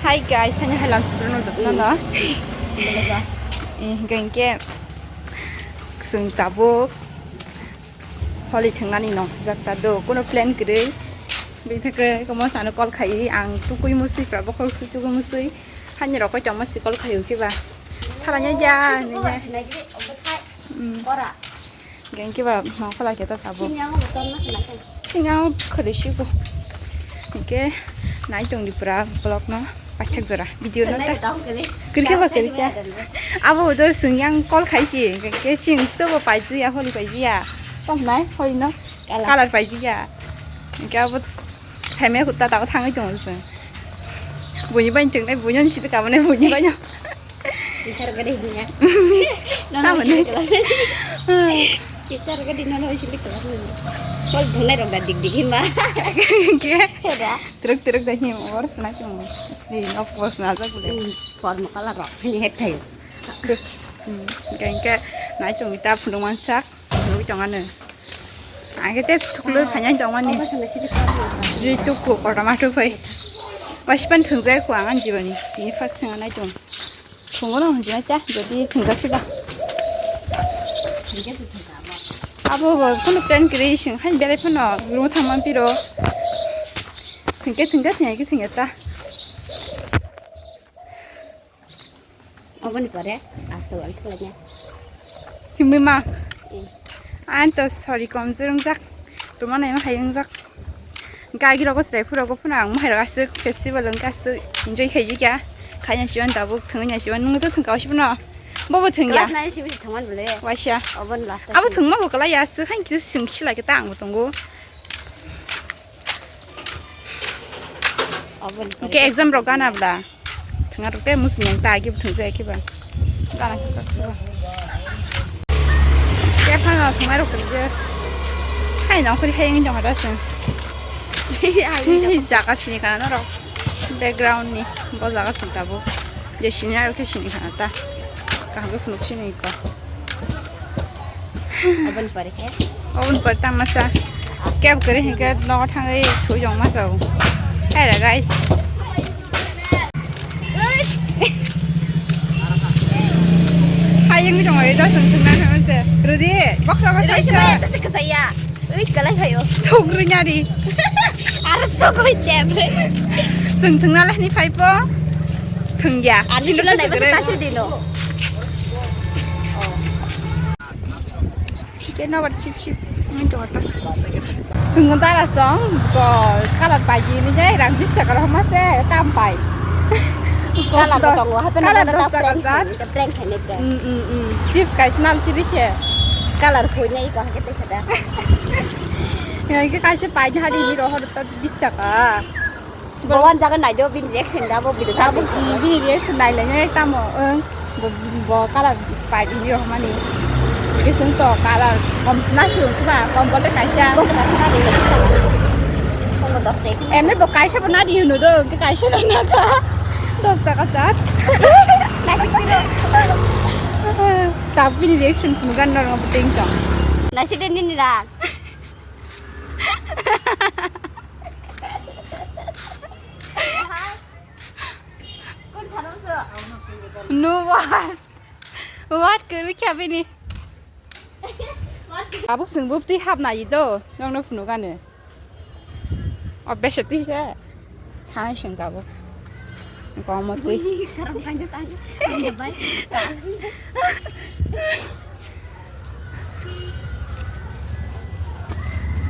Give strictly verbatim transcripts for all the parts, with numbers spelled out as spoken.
Hi guys, thank you, hello, no. Eh, hingke hingke, chwng tabuk holi thangnani nong khijak ta do, kono plan kwrwi. Bini thake komo sano call khai, ang tukui musui pra bokhol su tukui musui. Hani rokoi tongma si call khai uki ba. Thala nya ya, ni nya. Hmm. Geng kiba mokhola khe ta tabuk. Sini ang khwrwi sigo. Hingke nai tongdi pura vlog no paithak jora video no ta. Kwrwi khe ba kwrwi khe. Abo do swngyang call khai si hingke sing to bo paiji ya holi paiji ya. Tong nai holi no. Colour. Colour paiji ya. Hingke abo saimaya kutta tabuk thangwi tongo chwng. Buini bai tongnai buino sidi kabonai buini bai. Kisar gede dunia. Nono tamoni sili kelas. Kisar gede nono sili kelas. Kol dhonai rok da dik dik himba. Ke? Heda. Truk truk da him or sana chum. Sili nok bos na ja gule. Hmm, form kala rok. Ni het thayo. Gengke nai chum ita phunung mansak. Nugui tongano. Ang khe tei thuklo phainai tongmani. Obo sana sidi kar ni. Jui tukku kotorma thuphai. Wasipan thwngjak kho ang ani jiboni. Tini first thwnga nai tong. Thwngo no hwnjina cha jodi thwngjak khe ba. Abo bo kono plan kwrwi sing hain belai phano room thangma piro. Thwngkhe thwngkhe thwngya khe thwngya ta. Oboni pore asto wal thulanya. Himwi ma. Eh. Ang to sorry kom jurung jak. Tuma nai ma hayung jak. Gagi rogo chwrai phuro go phuna ang mahai rogo aswk festival wngkha aswk enjoy khaiji kya. Khanya siwan tabuk thwngya siwan nung to thwngka osi phano. Bobo thwngya. Class nine simi thwngman bole. Waisa. Obon last. Abo thwngma bo kala ya aswk hain kisa sing sila kita ang bo tongo. Obon. Ke exam rok gana bla. Thwnga rok tei musi nang ta agi thwngjak khe ba. Gana khe sak suba. Tei phano thwnga rok kwrwi je. Hai nong khori hai wng jong da sung. Jaga sini kana norok. Background ni bo jaga sini tabo. Je sini aro khe sini kana ta. Kaham khe phunuk sini ko. Oboni pore khe? Oboni pore tang masa. Cab kwrwi hinkhe nogo thangwi thwi rwng masa o. Hai ra guys. Hai wngwi tongo, ito chwng thwngna thangwi se. Rwdi, bokhrogo. Rwdi se maya, tase kwchaya. Ui, kalai phaio. Thok rwnyari. Aro sogoi dem. Chwng thwngna le hwnwi phai po. Thwngya. Ani silo nai basa kasil dino. Khe nobar sip sip wngwi tongo ta. Chwng dara song ko colour paidi ni jai rang bis taka rohorma se tam pai. Colour bo tongo, hape colour dos taka jat. Prank khainai khe. Mm, mm, mm. Chips kaisa nal tiri se. Colour phuinai ko hake tei sada. Yang ke kaisa paidi hari ni rohor ta bis taka. Bo wan jaga nai do, bini reaction da bo video. Sabo ki bini reaction nai le ne tamo, eng, bo, bo colour pai di rohmani. Bising to colour kom sna sung kuma kom bote kaisa. Bo kaisa na di. Kom dos te. Emne bo kaisa bo na di hunu do, ke kaisa na na ka. Dos taka jat. Nasik tiro. Tapi ni reaction pun kan norong penting tong. Nasik den ni rak. No, what? What kwrwi kha bini? Tabuk chwng buptwi hapnai do, nokno phunukani. O besa twi se. Thanai chwng tabuk. Komo twi. Karam kainja tanya. Kainja bai.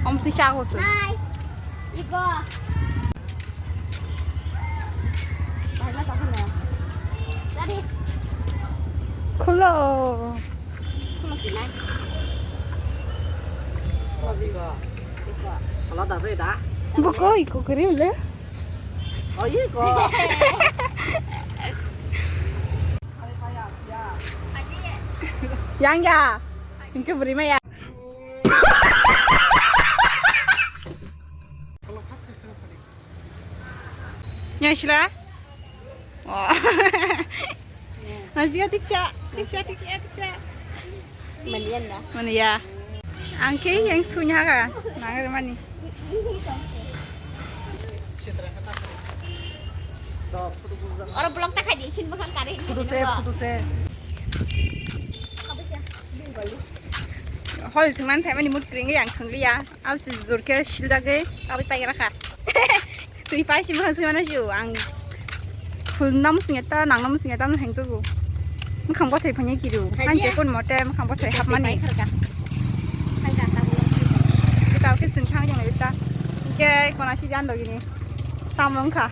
Om twi chago se. Hai. Iko. Bai ma tokon na. Tadi. Khulo. Khulo sinai. Iko. Iko. Sala da da. Buko iko kiri ule. Oh, iko. Yang ya. Engke beri ma ya. Yang sila? Oh. Masih ya tiksa, tiksa, tiksa, tiksa. Manian da. Mania. Angke yang sunya ka. Nangar mani. Oro vlog ta khai di, sin bwkhang kari. Photo se, photo se. Hol thwngmani phaimani mood kwrwngwi ang thwngliya. Aboni jor khe siljagwi aboni paigra kha. Twi pai si bwkhang swimano sio ang. Phulna muchungya ta, nangna muchungya ta, hengjago. Bwkhang bothai phanya kiru. Hai dia. Hanje kun mote bwkhang bothai hapmani. Pai kharka. Hai kha ta bolo. Kita oke sing thang jong ta. Ke kona si jan dogini. Tamo wngkha.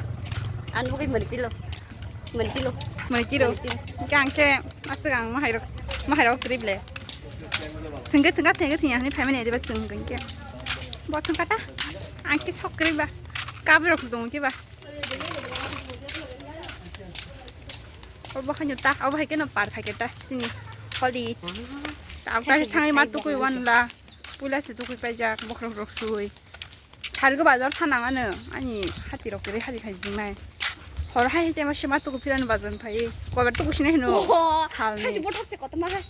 An bugui mani tilo. Mani tilo. Mani tiro. Mani tiro. Ke ang ke aswk ang mahairok, mahairok trip le. Thengke thengka thengke thengya hani phaimani adiba swng hwnkhe. Bo thengka ta. Ang ke sok kwrwi ba. Kabirok dong ke ba. Obo haino ta, obo hai keno par khai ke ta sini. Holi. Ta ang ta thangwi ma tukui wan la. Pula se tukui paijak bokrok rok sui. Thargo bazar thanang ano ani hati rok kwrwi hati khai jingnai. Hor hai tema sema tuku phirano bazar phai. Kobar tuku sinai hino. Oho, salni. Thaisi bothak se kotorma hai.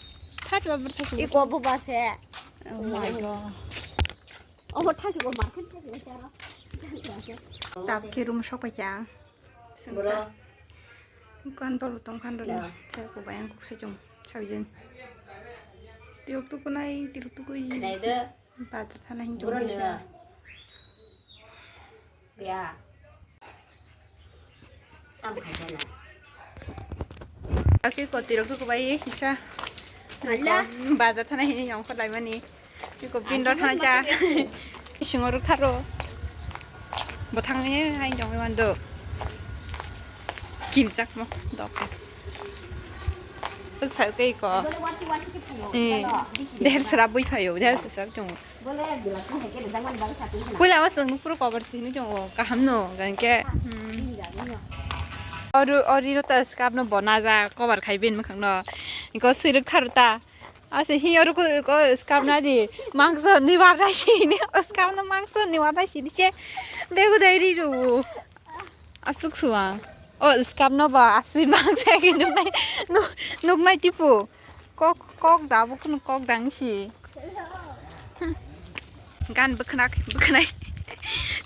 Thak ba bothak se. Iko bo ba se. Oh my god. Obo thaisi bo market thaisi bo se aro. Tap khe room sok paikha. Sengta. Kan dol tong khan dol. Ya. Thai ko bayang kok se chung. Chabijen. Tirok tuku nai, tirok tuku. Nai de. Bazar thana hin Boro tongwi ni sa. Ya. Tam khai jana. Akhe kotirok to kubai kisa. Hala. Bazar thana hini nyong kholai mani. Iko pindo thana cha. Singo ruk tharo. Bo thangni hai nyong mando. Kimchak mo dok. Bus phai ke ko. Bole wati wati ki phayo. Eh. Deher sera bui phayo, deher sera chung. Puila o chwng nukphuru kobar sini chwng o kaham no, gan khe, hmm. Oru, ori ro ta scrub no bo naja kobar khai ben mwkhang no. Iko swirwk tharu ta. Ase hi oru ko, ko scrub na di. Mangso ni bar na sini, scrub no mangso ni bar na sini che. Begu dai ri ru. Aswk suang. O scrub no ba aswi mangsa ki nuknai, nuk-, nuknai tipo. Kok, kok da bo kheno kok dang si. Gan bwkhnak, bwkhnai.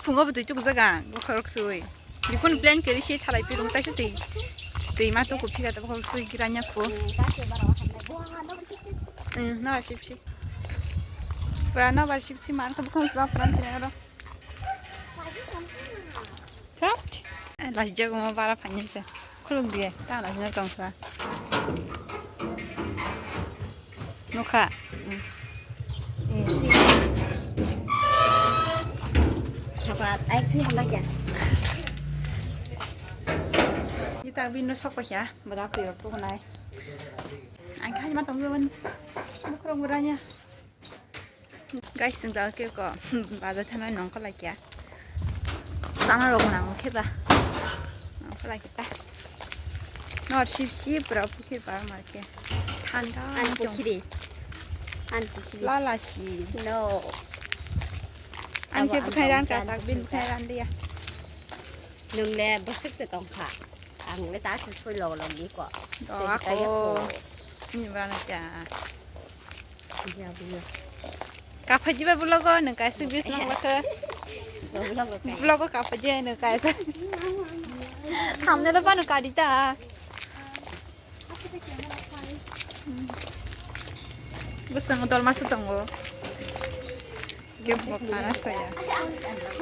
Phungo bo twi tukjak ang, bokhorok sui. Bikun plan kari si thalai pirung tai si twi. Twi ma tuku phira ta bokhorok sui giranya kho. Hmm, no sip sip. Pura no bar sip sip man kho bokhorok sui ma pran sini aro. Kat. Eh, lajak mo bara phanya se. Khuluk diye, ta lajak tong sa. Nokha. Eh, si. Sapat, ai si hala kya? Kita bin no sok pa kya? Bada ko yor ko nai. Ai khai ma tong yo ban. Bukrong buranya. Guys, chwng da khe ko bazar thana nong kholai kya. Sama rok nang khe ba. Nong kholai khe ta. Nor sip sip pura pukhir ba mar khe. Thanda. An pukhiri. An pukhiri. Lala si. No. An se bukhai ran ka tak bin bukhai ran dia. Nung le bwswk se tong kha. Ang le ta se soi log log gi ko. Do ako. Ni bana cha. Kaphai diba vlog o nung kaisa bis nang bakha. Vlog o kaphai diba nung kaisa. Thumbnail o banu kadi ta. Bwskango dol masa tongo. Ge bo kana saya.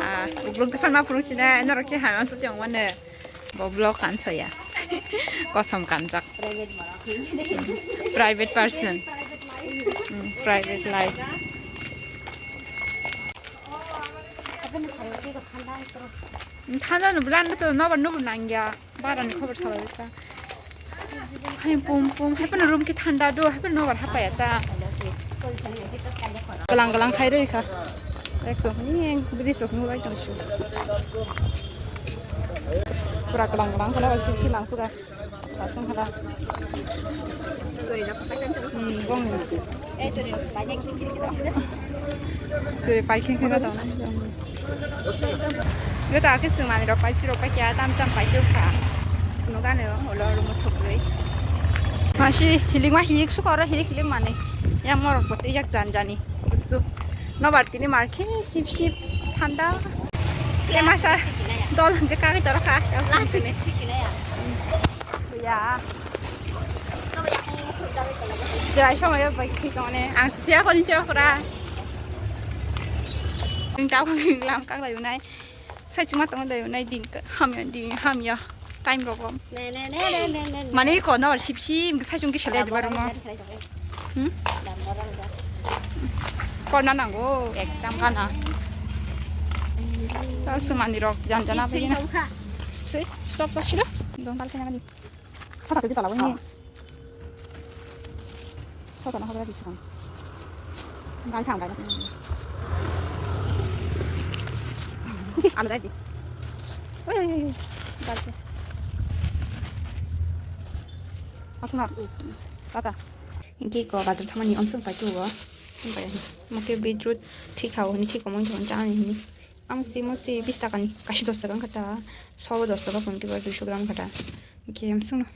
Ah, vlog depan ma phurung sina norok ke haman sa tong wane. Bo vlog kan saya. Kosom kanjak. Private person. Hmm, private life. Thanda no blan to no ban no nangya. Bara ni khobor salai ta. Hai pum pum, hai pano room ki thanda do, hai pano nobar hapaya ta. Galang galang khai roi kha. Ekso ni bridge rok nulai tong su. Pura galang galang khana bai sip sip lang pura. Basong khana. Hmm, bong ni. Chwrai pai khe khe da. Yo ta khe swng manwi rok pai phirok pai kya tam tam pai khe kha. Phunuk gano ulo rumo sogwi. Masi hilik ma hilik sukoro hilik hilik manwi. Yang morok bo twijak jan jani. Busu. Nobar tini mar khe sip sip thanda. Khe masa dol hwnkhe kagwi toro kha. Last ni. Ya. Jerai somoi bai khui tongone. Ang siya koni siya kora. Ang tabo lam kang lai unai. Sai chuma tong lai unai din ka. Hamya din hamya. Time rok bom. Ne, ne, ne, ne, ne, ne, ne. Mane ko no sip sip sai chung ki sele de baru mo. Hmm? Porna nango exam kana. Tasu mani rok jan jana. Sip sip bhai na. Sip sop sop sila. Dong tal kena ni. Sasa tu tala wani. Sasa na habra bisa. Gal thang gal. Alo dai di. Oi oi oi. Gal. Asma. Tata. Engke ko bazar thamani omsong pai tuo. Mokhe beetroot thik hao hini thik omo wngkhe chani hini. Ang simo si bis taka ni kaisa dos taka wngkha ta. Sobo dos taka phone kiba duiso gram kha ta. Engke omsong no.